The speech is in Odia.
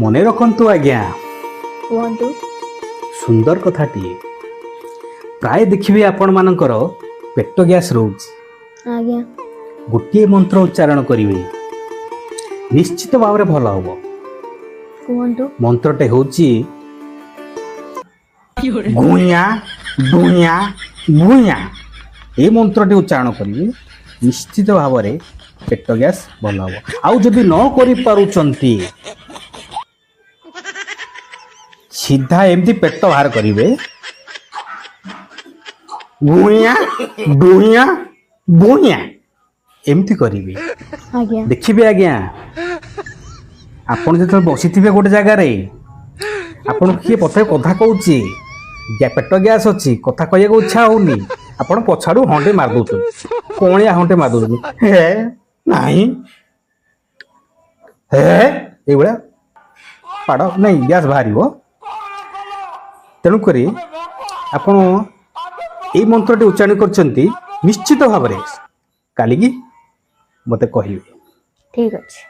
ମନେ ରଖନ୍ତୁ ଆଜ୍ଞା। କୁହନ୍ତୁ। ସୁନ୍ଦର କଥାଟିଏ। ପ୍ରାୟ ଦେଖିବେ ଆପଣମାନଙ୍କର ପେଟ ଗ୍ୟାସ୍ ରହୁଛି। ଆଜ୍ଞା। ଗୋଟିଏ ମନ୍ତ୍ର ଉଚ୍ଚାରଣ କରିବେ, ନିଶ୍ଚିତ ଭାବରେ ଭଲ ହବ। କୁହନ୍ତୁ। ମନ୍ତ୍ରଟେ ହେଉଛି ଗୁଇଁଆ ଡୁଇଁଆ ଭୁଇଁଆ। ଏ ମନ୍ତ୍ରଟି ଉଚ୍ଚାରଣ କରିବେ, ନିଶ୍ଚିତ ଭାବରେ ପେଟ ଗ୍ୟାସ୍ ଭଲ ହବ। ଆଉ ଯଦି ନ କରିପାରୁଛନ୍ତି, ସିଧା ଏମିତି ପେଟ ବାହାର କରିବେ, ଗୁଇଁଆ ଡୁଇଁଆ ଭୁଇଁଆ ଏମିତି କରିବେ। ଆଜ୍ଞା। ଦେଖିବେ ଆଜ୍ଞା, ଆପଣ ଯେତେବେଳେ ବସିଥିବେ ଗୋଟେ ଜାଗାରେ, ଆପଣଙ୍କୁ କିଏ ପଛରେ କଥା କହୁଛି, ପେଟ ଗ୍ୟାସ୍ ଅଛି, କଥା କହିବାକୁ ଇଚ୍ଛା ହଉନି, ଆପଣ ପଛଆଡୁ ହଣ୍ଡେ ମାରି ଦଉଛନ୍ତି, କଅଁଳିଆ ହଣ୍ଡେ ମାରି ଦଉଛନ୍ତି, ହେ ନାହିଁ ହେ ଏଇଭଳିଆ ପାଡ଼ ନାଇଁ, ଗ୍ୟାସ୍ ବାହାରିବ। ତେଣୁକରି ଆପଣ ଏଇ ମନ୍ତ୍ରଟି ଉଚ୍ଚାରଣ କରିଛନ୍ତି, ନିଶ୍ଚିତ ଭାବରେ କାଲିକି ମୋତେ କହିବେ। ଠିକ ଅଛି।